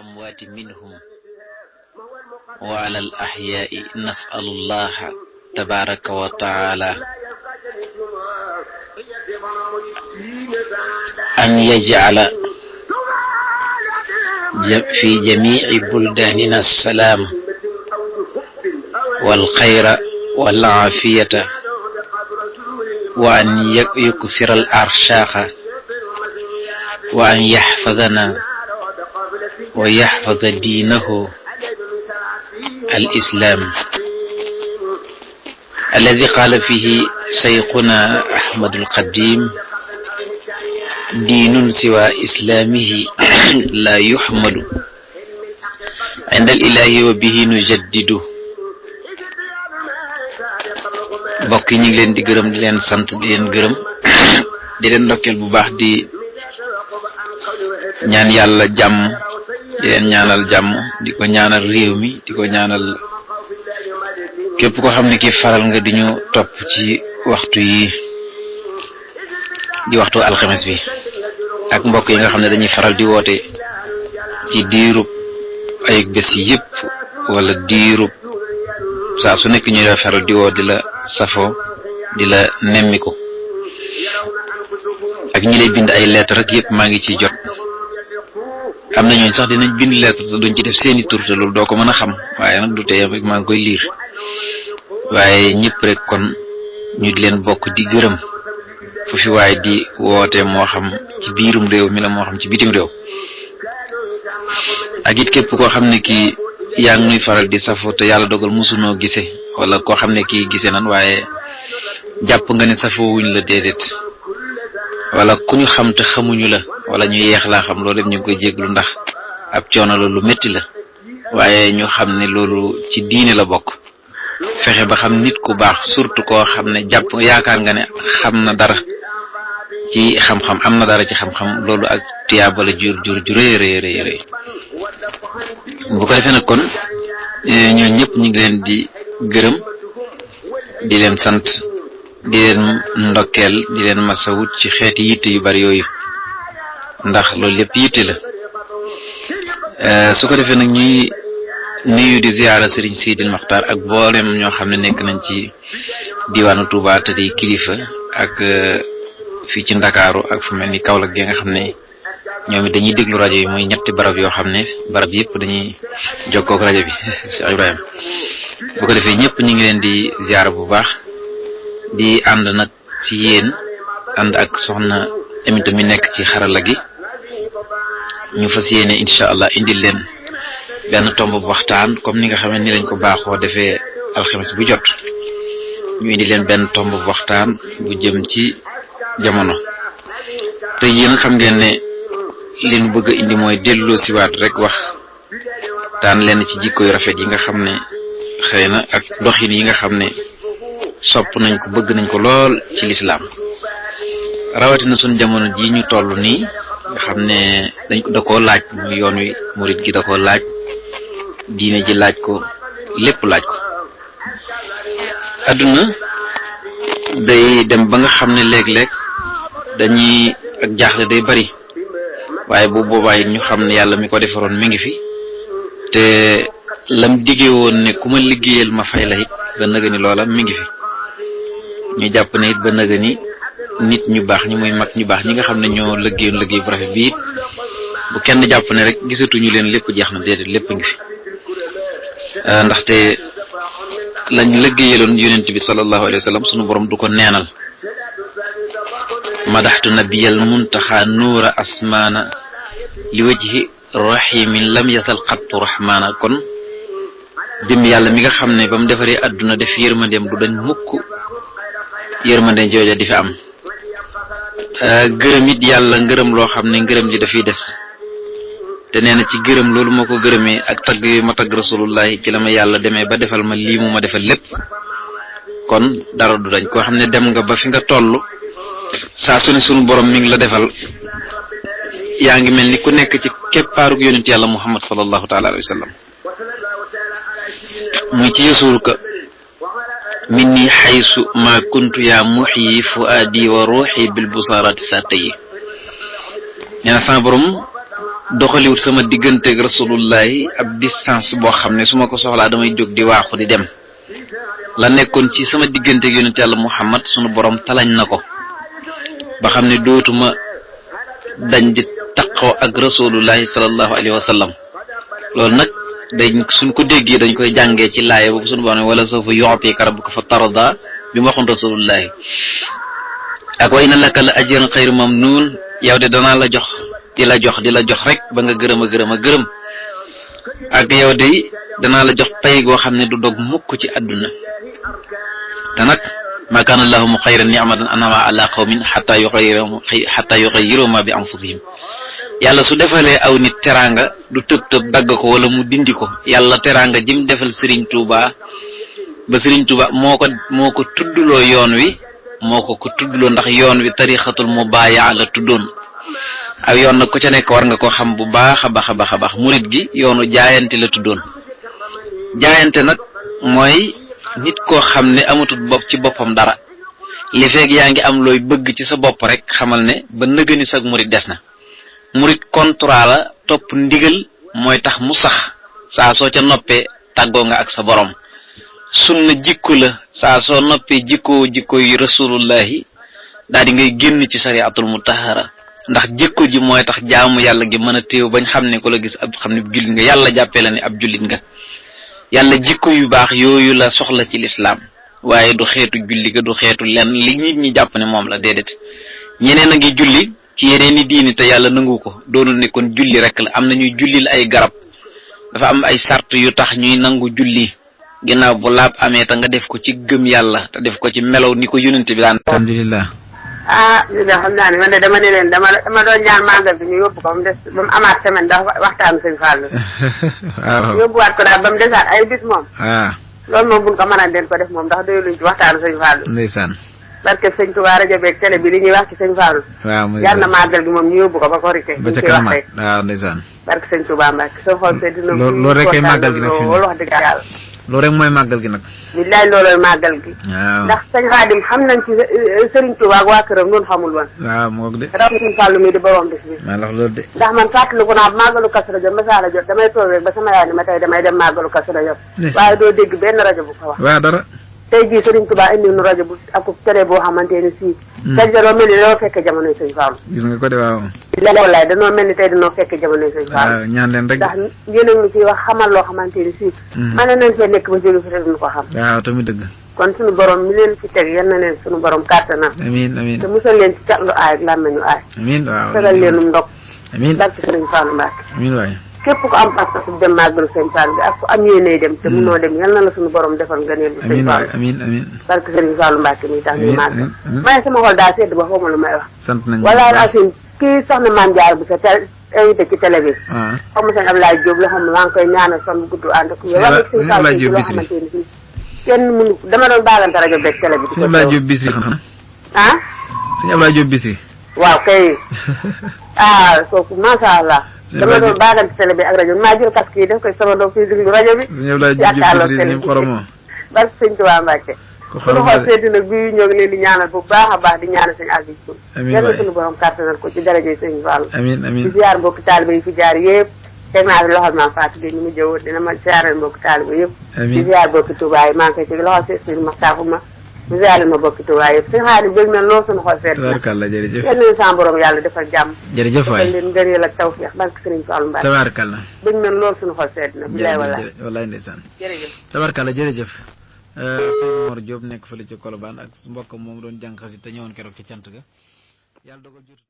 الأموات منهم وعلى الأحياء نسأل الله تبارك وتعالى أن يجعل في جميع بلداننا السلام والخير والعافية وأن يكثر الأرشاق وأن يحفظنا ويحفظ دينه الإسلام الذي قال فيه شيخنا أحمد القديم دين سوى إسلامه لا يحمد عند الإله وبه نجدده bokk ñi ngi leen di gërëm di leen sant di leen gërëm di leen ndokkeel bu baax di ñaan yàlla jàmm di leen ñaanal jàmm di ko ñaanal réew mi di ko ñaanal képp ko xam ne ki faral nga di ñu topp ci waxtu yi di waxtu alxames bi ak mbokk yi nga xam ne dañuy faral di woote ci diirub ay bés yépp wala diirub saa su nekk ñu la faral di woo di la safo di la nemmiku ak ñi lay bind ay lettre rek yépp maa ngi ciy jot am na ñooñ sax dinañ bind lettre te duñ ci def seeni tur te loolu doo ko mën a xam waaye nag du tey rek maa ngi koy liir waaye ñëpp rek kon ñu di leen bokk di gërëm fu fi waaye di woote moo xam ci biirum réew mi la moo xam ci bitim réew ak it képp koo xam ne kii yaa ngi nuy faral di safo te yàlla dogal mosunoo gise wala koo xam ne kii gise nan waaye jàpp nga ne safo wuñ la déedéet wala ku ñu xam te xamuñu la wala ñu yeex laa xam loolu ñu ngi koy jéglu ndax ab coono la lu metti la waaye ñu xam ne loolu ci diine la bokk fexe ba xam nit ku baax surtout koo xam ne jàpp yaakaar nga ne xam na dara ci xam-xam am na dara ci xam-xam loolu ak tiyaaba la jur rëy bu ko defee nag kon ñoo ñëpp ñu ngi leen di gërëm di leen sant di leen ndokkeel di leen masawut ci xeeti yitte yu bari yooyu ndax loolu lépp yitte la su ko defee nag ñuy nuyu di ziyaara Serigne Sidil Maxtaar ak boolem ñoo xam ne nekk nañ ci diwaanu Touba te di kilifa ak fii ci Ndakaaru ak fu mel ni Kaolack gi nga xam ne ñoom it dañuy déglu rajo yi muy ñetti barab yoo xam ne barab yëpp dañuy jokkoo ak rajo bi Cheikh Ibrahima bu ko defee ñëpp ñu ngi leen di ziyaara bu baax di ànd nag ci yéen ànd ak soxna Aminta mi nekk ci xarala gi ñu fas yéene incha allah indil leen benn tomb bu waxtaan comme ni nga xam ne ni lañ ko baaxoo defee alxames bu jot ñu indi leen benn tomb bu waxtaan bu jëm ci jamono te yéen xam ngeen ne li ñu bëgg a indi mooy delloo siwaat rek wax daan leen ci jikko yu rafet yi nga xam ne xëy na ak doxin yi nga xam ne sopp nañ ko bëgg nañ ko lool ci lislaam rawatina suñ jamono ji ñu toll nii nga xam ne dañ ko da koo laaj muy yoon wi murit gi da koo laaj diine ji laaj ko lépp laaj ko adduna day dem ba nga xam ne léeg-léeg dañuy ak jaaxle day bari waaye bu boobaa it ñu xam ne yàlla mi ko defaroon mi ngi fi te lam diggee woon ne ku ma liggéeyal ma fay la it ba nëga ni loola mi ngi fi ñu jàpp ne it ba nëga ni nit ñu baax ñi muy mag ñu baax ñi nga xam ne ñoo liggéeyoon liggéey bu rafet bi it bu kenn jàpp ne rek gisatuñu leen lépp jeex na déedéet lépp ngi fi ndaxte lañ liggéeyaloon yonent bi sallallahu alayhi wa sallam sunu borom du ko neenal madaxtu nabiyal muntaxa nuura asmaana li wajhi rahimin lam yasal xattu rahmaana kon jëm yàlla mi nga xam ne ba mu defaree adduna def yërmandeem du dañ mukk yërmandeem jooja di fi am gërëm it yàlla ngërëm loo xam ne ngërëm li dafay des te nee na ci gërëm loolu moo ko gërëmee ak tagg yu ma tagg rasulullahi ci la ma yàlla demee ba defal ma lii mu ma defal lépp kon dara du dañ koo xam ne dem nga ba fi nga toll saa su ne sunu borom mi ngi la defal yaa ngi mel ni ku nekk ci keppaarug yonent yàlla muhammad sallallahu taala alayhi wa sallam muy ci yasuruka minni xaysu ma kuntu yaa muxyi fuaadi wa ruuxi bil busaaraati sa tey nee na sama borom doxaliwut sama digganteeg rasulullahi ab distance boo xam ne su ma ko soxlaa damay jóg di waaxu di dem la nekkoon ci sama digganteeg yonent yàlla Muhammad sunu borom talañ na ko ba xam ne dootuma dañ di taqoo ak rasulullahi sallallahu alayhi wa sallam loolu nag dañ suñ ko déggee dañ koy jàngee ci laaya boobu sunu borom ne wala sawfa yu'tika rabbuka fa tarda bi ma waxoon rasulullahi ak wa inna laka la ajran xayru mamnun yow de danaa la jox di la jox rek ba nga gërëm a gërëm ak yow de danaa la jox pay goo xam ne du dog mukk ci àdduna te nag ma kaana allahu mughayyiran ni'matan an'ama ala qawmin hatta yughayyiru ma bi anfusihim yàlla su defalee aw nit teraanga du tëb dagg ko wala mu dindi ko yàlla teraanga jim defal Serigne Touba ba Serigne Touba moo ko tuddloo yoon wi moo ko tuddloo ndax yoon wi tarixatul mubaaya la tuddoon aw yoon nag ku ca nekk war nga ko xam bu baax a baax murit gi yoonu jaayante la tuddoon jaayante nag mooy nit koo xam ne amatul bopp ci boppam dara li feeg yaa ngi am looy bëgg ci sa bopp rek xamal ne ba nëgëni sag murit des na murit contrat la topp ndigal mooy tax mu sax saa soo ca noppee tàggoo nga ak sa borom sunna jikko la saa soo noppee jikko yi rasulullahi daal di ngay génn ci sariatul mutahara ndax jikko ji mooy tax jaamu yàlla gi mën a téew bañ xam ne ku la gis ab xam ne jullit nga yàlla jàppee la ne ab jullit nga yàlla jikko yu baax yooyu la soxla ci lislaam waaye du xeetu julli ga du xeetu lenn li nit ñi jàpp ne moom la déedéet ñeneen a ngi julli ci yeneen i diini te yàlla nangu ko doonul ne kon julli rek la am na ñuy jullil ay garab dafa am ay sart yu tax ñuy nangu julli ginnaaw bu laab amee te nga def ko ci gëm yàlla te def ko ci melow ni ko yonent bi daan. alhamdulilah. li nga xam naa ne man de dama ne leen dama doon ñaan màggal bi ñu yóbbu ko ba mu des ba mu amaat semaine ndax waxtaanu sëñ Fallou. waaw yóbbuwaat ko daal ba mu desaat ay bis moom. loolu moom buñ ko mën a den ko def moom ndax doyuluñ ci waxtaanu sëñ Fallou. ndeysaan. parce que sëñ Touba rajo beeg télé bi li ñuy wax ci sëñ Fallou. waaw yàlla na màggal gi moom ñu yóbbu ko ba korité. ba ca kanam waaw ndeysaan. parce que sëñ Touba Mbacke soo xool see dina. loolu rek kay màggal gi nag fi loolu wax dëgg yàlla. loolu rek mooy màggal gi nag. billaay loolooy màggal gi. waaw ndax sëñ Xaadim xam nañ ci Serigne Touba ak waa këram noonu xamul woon. waaw moo de. raw sëñ Fallou mi di borom bis bi. maa la wax loolu de. ndax man fàttaliku naa màggalu Kazu Rajab masaala jot damay toog rek ba sama yaay ni ma tey damay dem màggalu Kazu Rajab. waaye doo dégg benn rajo bu ko wax. waaw dara. tey jii Serigne Touba indi nu rajo bu ak télé boo xamante ne sii. tey danoo mel ni dañoo fekk jamonoy sëñ Fallou. gis nga ko de waaw. wallaay danoo mel ni tey dañoo fekk jamonoy sëñ Fallou. waaw ñaan leen rek. ndax yéen a ngi ciy wax xamal loo xamante ne sii. mën nañ fee nekk ba jóge fi te duñu ko xam. waaw tamit dëgg. kon suñu borom mi leen fi teg yal na leen suñu borom kàttanam. amiin te musal leen ci catlu aay ak làmmeñu aay. amiin waaw tegal leenum ndog. amiin barke Sëriñ Fallou Mbacke. amiin waay. képp ko am pas-pas dem màggalu sëñ Fallou bi ak ku am yéene dem te munoo dem yal na la suñu borom defal ngëneel bu sëñ Fallou. amiin barke Sëriñ Fallou Mbacke mi tax ñuy màggal. waaye sama xol daa sedd ba xaw ma lu may wax. sant nañu wala Racine kii soxna Mame Diarra bu sa invité ci télé bi. xaw ma sëñ Abdoulaye Diop la xam ne maa ngi koy ñaanal son bu gudd ànd ak yow. wala sëñ Fallou ci loo xamante ni fii kenn mënu dama doon baagante rajo beeg télé bi. sëñ Abdoulaye Diop bis bi xam ah. sëñ Abdoulaye Diop bis bi. waaw kay kooku macha allah. dama doon baagante télé bi ak rajo bi maa jël casque yi def koy sama doom fii déglu rajo bi. sëñ Abdoulaye Diop bis bi ni mu xoromoo. barke sëñ Touba Mbacke. ko xoromoo suñu xool seeti nag bii ñoo ngi leen di ñaanal bu baax a baax di ñaanal sëñ Aliou Sow. amiin waay yàlla suñu borom kàttanal ko ci daraja sëñ Fallou. amiin amiin di ziar mbokki taalibe yi fi jaar yëpp. teg naa fi loxol maam Fatou Gueye ñu mu jëwoon dina ma ziaral mbokki taalibe yëpp. amiin di ziar mbokki Touba yi maa ngi koy teg loxol sëñ Maxtaar ma di ziar ma mbokki Touba yëpp sëñ Xaadim bëgg na lool suñu xol seet na. tabaarkalla jërëjëf. yal nañu sa borom yàlla defal jàmm. jërëjëf waay defal leen ngëneel ak tawfeex barke Sëriñ Fallou Mbacke. tabaarkalla. bëgg na lool suñu xol seet na. bilaay walaay wallaay ndeysaan. jërëjëf. tabaarkalla jërëjëf. sëñ Mor Diop nekk fële ci Colobane ak mbokk moom doon jàng xasi te ñëwoon keroog ci cant ga yàlla dogal jot